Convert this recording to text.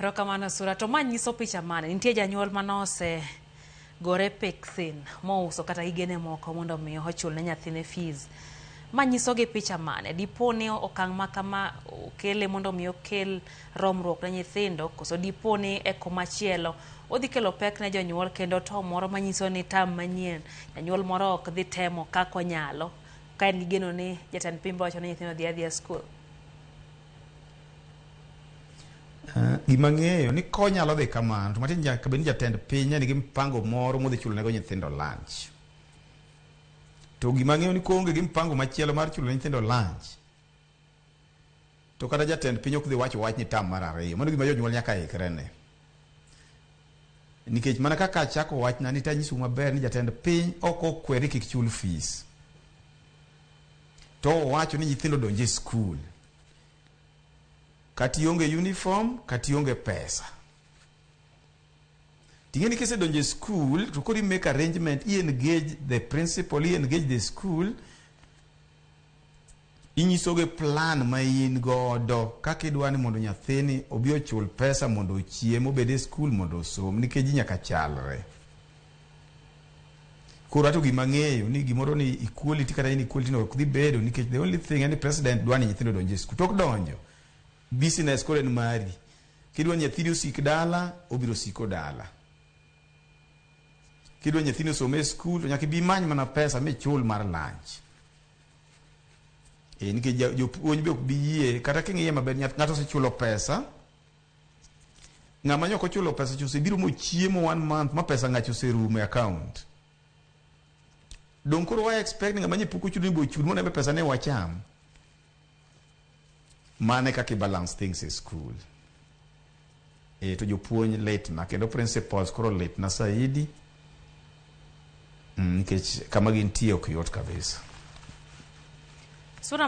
Erokamano Sura. To ma nyiso picha mane? Nitie janyuol manose gore peksin mouso kata gigene moko mondo mi ochul ne nyathine fees. Ma nyiso gi picha mane? Dipo ni okang' ma kama okele mondo mi okel romruok ne nyithindo koso dipo ni e komachielo odhi kelo pek ne jonyuol kendo to moro manyiso ni tam manyien janyuol moro ok dhi temo kaka onyalo ka en gi geno ni jatend piny wacho ni nyithindo dhi adhiya skul. Gima ng'eyo ni konyalo dhi kamano to matiende nyaka bed ni jatend piny ne nigi mpango moro modhi chulo nego nyithindo lunch. To gima ng'eyo ni koonge gi mpango machielo mar chulo ne nyithindo lunch to kata jatend piny ok dhi wacho wach ni tam mar ariyo. Mano gima jonyuol nyaka ikre ne. Nikech mana kaka achako wachna ni tanyisou maber ni jatend piny ok okwer ni kik chul fees. To owacho ni nyithindo donj e skul. Kata ionge uniform, kata ionge pesa. Ting'e ni kisedonjo e skul to koro i make arrangement, i engage the principal, i engage the school, inyisogi plan ma in godo kaka idwa ni mondo nyathini obi ochul pesa mondo ochiem, obed e skul mondo osom nikech ji nyaka chalre. Koro ato gima ang'eyo ni gimoro ni equality kata inequality no ok dhi bedo nikech the only thing en ni president dwa ni nyithindo odonj e skul. Tok donjo, business koro en mari. Kidwa ni nyathini osik dala, obiro siko dala. Kidwa nyathini osom e skul to nyaka ibi imany mana pesa michul mar lunch. E, nikech jopuonj be ok bi yie kata king'iye maber ng'ato osechulo pesa ng'ama nyok ochulo pesa cha osebiro mochiemo one month ma pesa ng'acha oserumo e account. Dong' koro wa expect ni ng'ama nye pok ochudo ni bo ochud mondo en be pesa ne wacham. Mano e kaka i balance things e school. E, to jopuonj litna kendo principals koro litna saidi nikech kama gintie ok yot kabisa. Sura.